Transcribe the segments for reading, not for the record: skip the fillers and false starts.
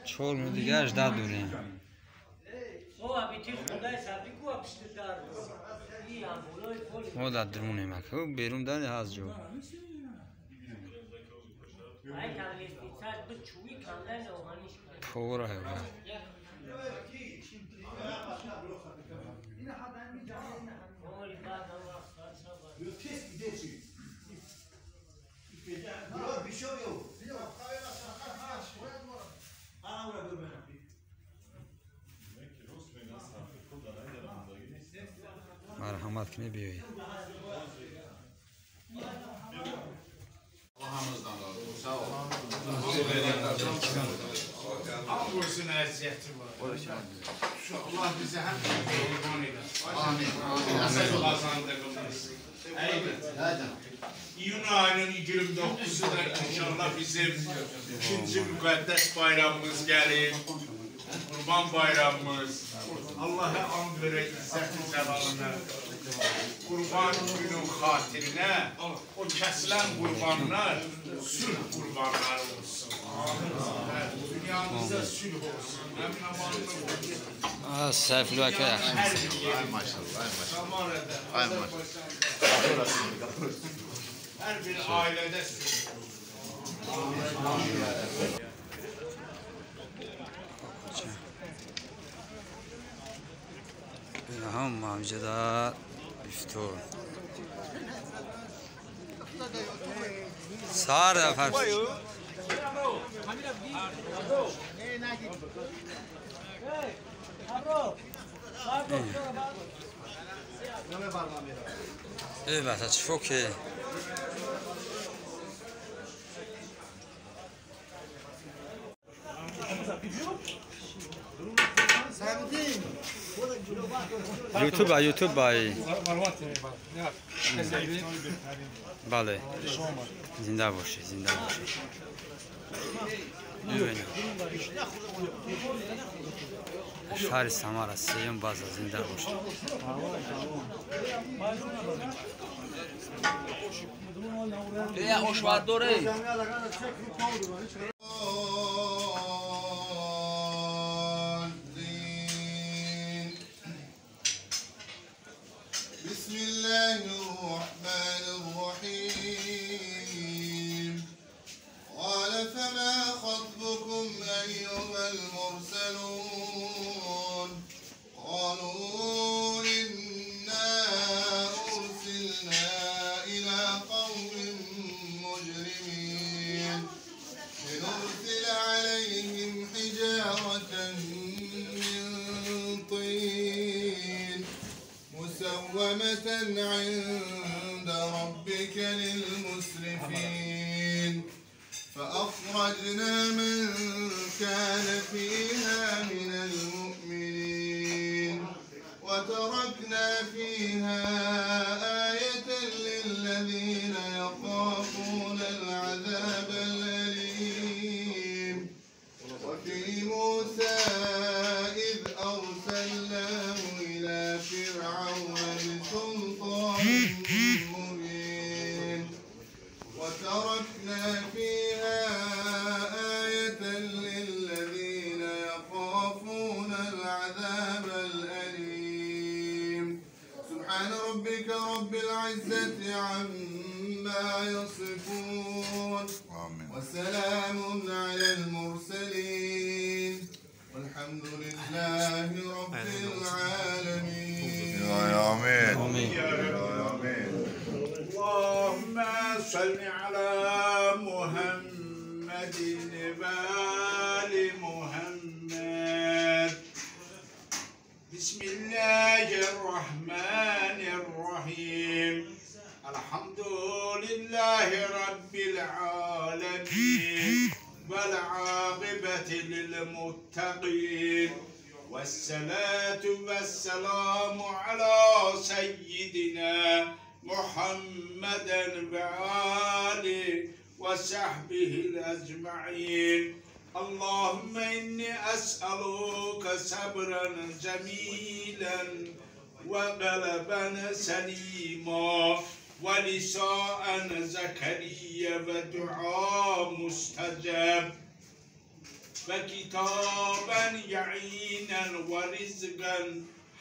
Чор минут дига ждать дорем. Мо дар дурунем, ака, берун дар ҳаст ҷо. Повара ҳайва. Марҳамат кунед, биёед. Hamdolsun əziyyəti var. Allah bizi həmişə qurban eləsin. Amin. Qazandığımız. İyun ayının 29-u da inşallah bizim ikinci müqəddəs bayramımız gəlir. Qurban bayramımız. Allah'a and verək izzəti cəlalına. Qurban günün xatirinə o kəsilən qurbanlar sülh qurbanları olsun. Dünyamızda sülh olsun. Əmin amanlıq olsun. Səyfli aka yaxşı. Ay maşallah, ay maşallah. Samarada, Azərbaycanda. Hər bir ailədə sülh olsun. Ҳам ҳамҷада ифтор. Сар фарс. Эй бата чӣ фоке? Ютуб, ютуб бай. Бале. Зинда бошӣ, зинда бошӣ. Бибинем. Шаҳри Самара, сеюм база, зинда бошӣ. بسم الله الرحمن الرحيم. قال فما خطبكم أيها المرسلون؟ قالوا إنا أرسلنا إلى قوم مجرمين لنرسل عليهم حجارة من طين مسومة عند ربك للمسرفين. فأخرجنا من كان فيها من المؤمنين وتركنا فيها آية للذين يخافون العذاب الأليم. وفي موسى إذ أرسلناه إلى فرعون بسلطان مبين وتركنا فيها آية للذين يخافون العذاب الأليم. سبحان ربك رب العزة عما يصفون وسلام على المرسلين والحمد لله رب العالمين. آمين. آمين. اللهم صل على محمد وآل محمد. بسم الله الرحمن الرحيم. الحمد لله رب العالمين والعاقبة للمتقين والصلاة والسلام على سيدنا محمد وآله وصحبه الأجمعين. اللهم إني أسألك صبرا جميلا وقلبا سليما ولساء زكريا ودعاء مستجاب وكتابا يعينا ورزقا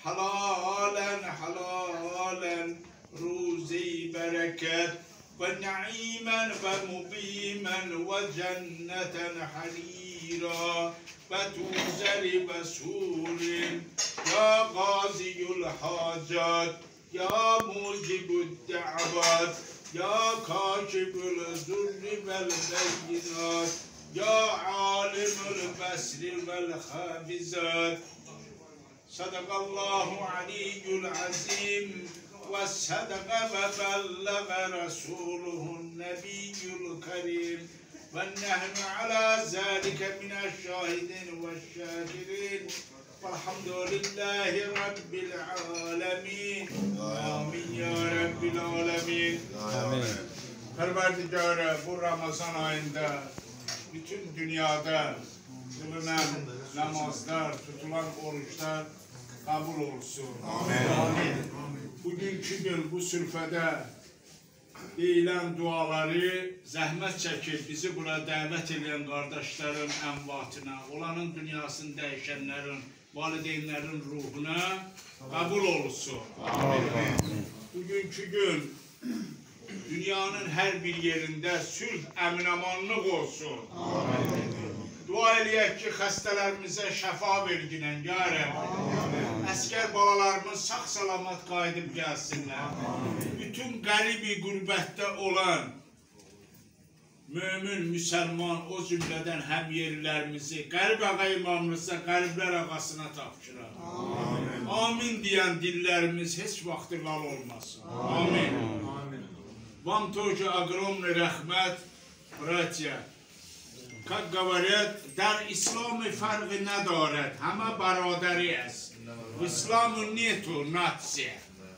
حلالا حلالا روزي بركة ونعيما ومقيما وجنة حريرا وتوزر بسور يا قاضي الحاجات يا موجب الدعوات يا كاشف الذر والبينات يا عالم البصر والخافزات. صدق الله علي العظيم وصدق وبلغ رسوله النبي الكريم ونحن على ذلك من الشاهدين والشاكرين والحمد لله رب العالمين. آمين يا رب العالمين. Amin. Perverdigara bu Ramazan ayında bütün dünyada kılınan namazlar, tutulan oruçlar kabul olsun. Amin. Amin. Bugünkü gün bu sülfədə deyilən duaları zəhmət çəkib bizi bura dəvət edən qardaşların əmvatına, olanın dünyasını dəyişənlərin, valideynlərin ruhuna qəbul olsun. Amin. Bugünkü gün dünyanın hər bir yerində sülh, əminamanlıq olsun. Amin. Dua eləyək ki, xəstələrimizə şəfa verginən, ya Rəbbi. Əskər balalarımız sağ-salamat qayıdıb gəlsinlər. Amin. Bütün qəribi qürbətdə olan mömin, müsəlman, o cümlədən həm yerlilərimizi qərib ağa imamımıza, qəriblər ağasına tapşıraq. Amin. Amin deyən dillərimiz heç vaxt lal olmasın. Amin. Amin. Вам тоже огромный рахмат, братья. Как говорят, дар ислам фарқ надорад, ҳама бародари аст. В исламу нету нация.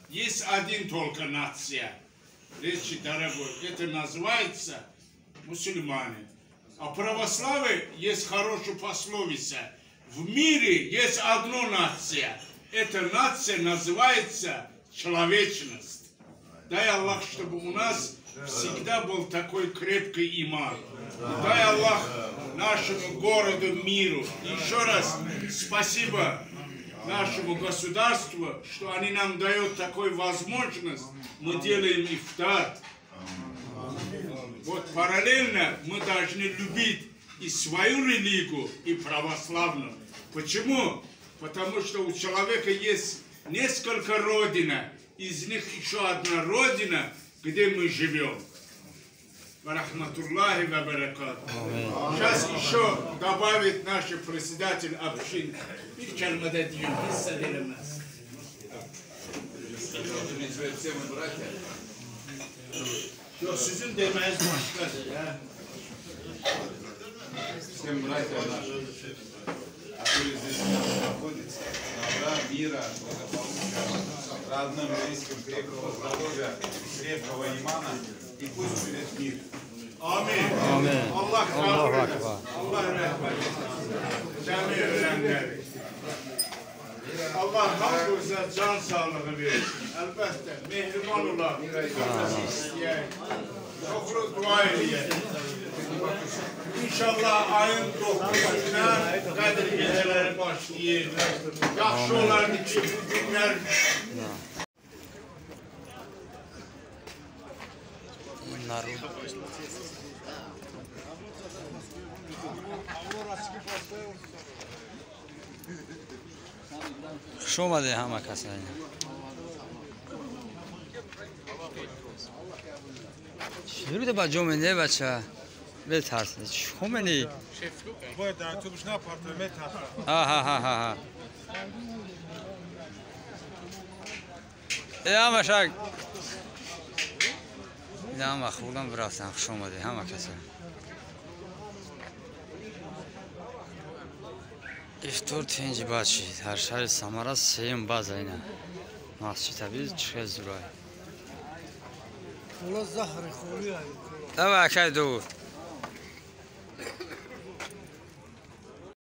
Есть один только нация. Речи, дорогой, это называется мусульмане. А православие есть хорошая пословица. В мире есть одна нация. Эта нация называется человечность. Дай Аллах, чтобы у нас всегда был такой крепкий иман. Дай Аллах нашему городу, миру. Еще раз спасибо нашему государству, что они нам дают такую возможность. Мы делаем ифтар. Вот параллельно мы должны любить и свою религию, и православную. Почему? Потому что у человека есть несколько родин. Из них еще одна родина, где мы живем. Рахматуллахи ва баракатух. Сейчас еще добавит наш председатель общины. Bir kelime de diyor, hissedilmez. Yok, sizin demeniz başkadır. Всем братьям нашим, которые здесь находятся, добра, мира, благополучия, родным, близким, крепкого здоровья, крепкого имана, и пусть будет мир. Amin. Amin. Allah Allahu kabul Akbar. etsin. Allah rəhmət etsin. Cəmi ölənləri. Allah hamımıza can sağlığı versin. Əlbəttə, mehriban olaq, hamımızı istəyək. Çoxlu dua eləyək. İnşallah ayın 9-una Qədir gecələri başlayır. Yaxşı olardı ki, bu günlər Народ. Хуш омаде ҳама кас. Чӣ ба ҷо менде бача? Бетарс. Чӣ мени? Бояд дар тубш напарто, метарсам. Ха. Э ҳама шак. Ҳама хурдам бирафтан. Хуш омаде ҳама каса. Ифтор тинҷи бачи дар шаҳри Самара сеюм база ина. Масҷид табиз чӣ зурай. Давай акай ду.